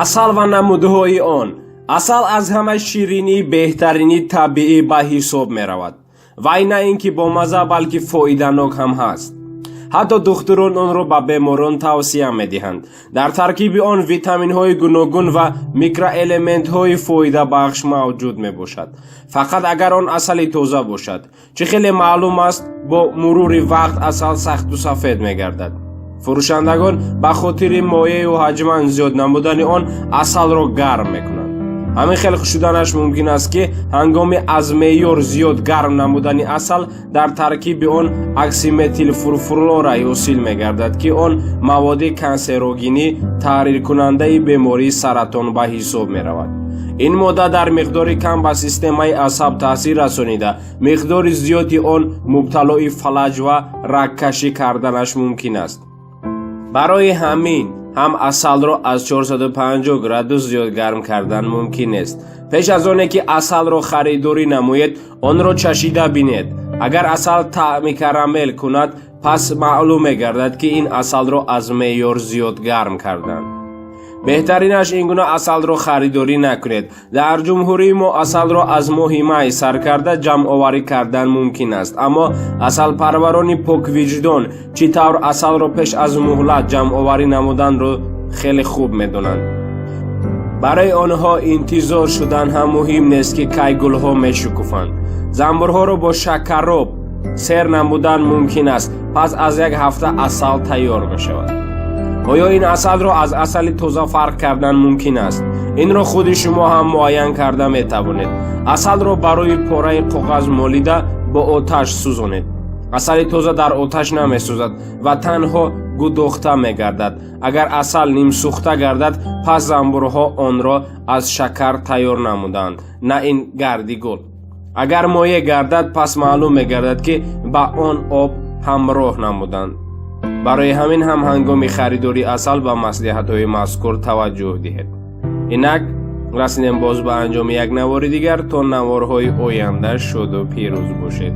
Асал ва намудҳои он. Асал аз ҳама ширинии беҳтарини табиӣ ба ҳисоб меравад. Вай на ин ки бомазза, балки фоиданок ҳам ҳаст. Ҳатто духтурон онро ба беморон тавсия медиҳанд. Дар таркиби он витаминҳои гуногун ва микроэлементҳои фоидабахш мавҷуд мебошад. Фақат агар он асали тоза бошад. Чӣ хеле маълум аст, бо мурури вақт асал сахту сафед мегардад. Фурӯшандагон ба хотири моеъу ҳаҷман зиёд намудани он асалро гарм мекунанд. Ҳамин хел шуданаш мумкин аст, ки ҳангоми аз меъёр зиёд гарм намудани асал дар таркиби он оксиметилфурфурол ҳосил мегардад, ки он маводи кансерогенӣ, таҳриркунандаи бемории саратон ба ҳисоб меравад. Ин модда дар миқдори кам ба системаи асаб таъсир расонида, миқдори зиёди он мубталои фалаҷ ва рагкашӣ карданаш мумкин аст. Барои ҳамин ҳам асалро аз 450 градус зиёд гарм кардан мумкин нест. Пеш аз оне ки асалро харидорӣ намоед, онро чашида бинед. Агар асал таъми карамел кунад, пас маълум мегардад, ки ин асалро аз меъёр зиёд гарм карданд. Беҳтаринаш ин гуна асалро харидорӣ накунед. Дар ҷумҳурии мо асалро аз моҳи май сар карда ҷамъоварӣ кардан мумкин аст, аммо асалпарварони поквиҷдон чӣ тавр асалро пеш аз муҳлат ҷамъоварӣ намуданро хеле хуб медонанд. Барои онҳо интизор шудан ҳам муҳим нест, ки кай гулҳо мешукуфанд. Занбурҳоро бо шакароб сер намудан мумкин аст. Пас аз як ҳафта асал тайёр мешавад. Оё ин асалро аз асали тоза фарқ кардан мумкин аст? Инро худи шумо ҳам муайян карда метавонед. Асалро барои пораи коғаз молида, бо оташ сӯзонед. Асали тоза дар оташ намесӯзад ва танҳо гудохта мегардад. Агар асал нимсӯхта гардад, пас занбурҳо онро аз шакар тайёр намуданд, на ин гарди гул. Агар моеъ гардад, пас маълум мегардад, ки ба он об ҳамроҳ намуданд. Барои ҳамин ҳам ҳангоми харидории асал ба маслиҳатҳои мазкур таваҷҷӯҳ диҳед. Инак расидем боз ба анҷоми як навори дигар. То наворҳои оянда шоду пирӯз бошед.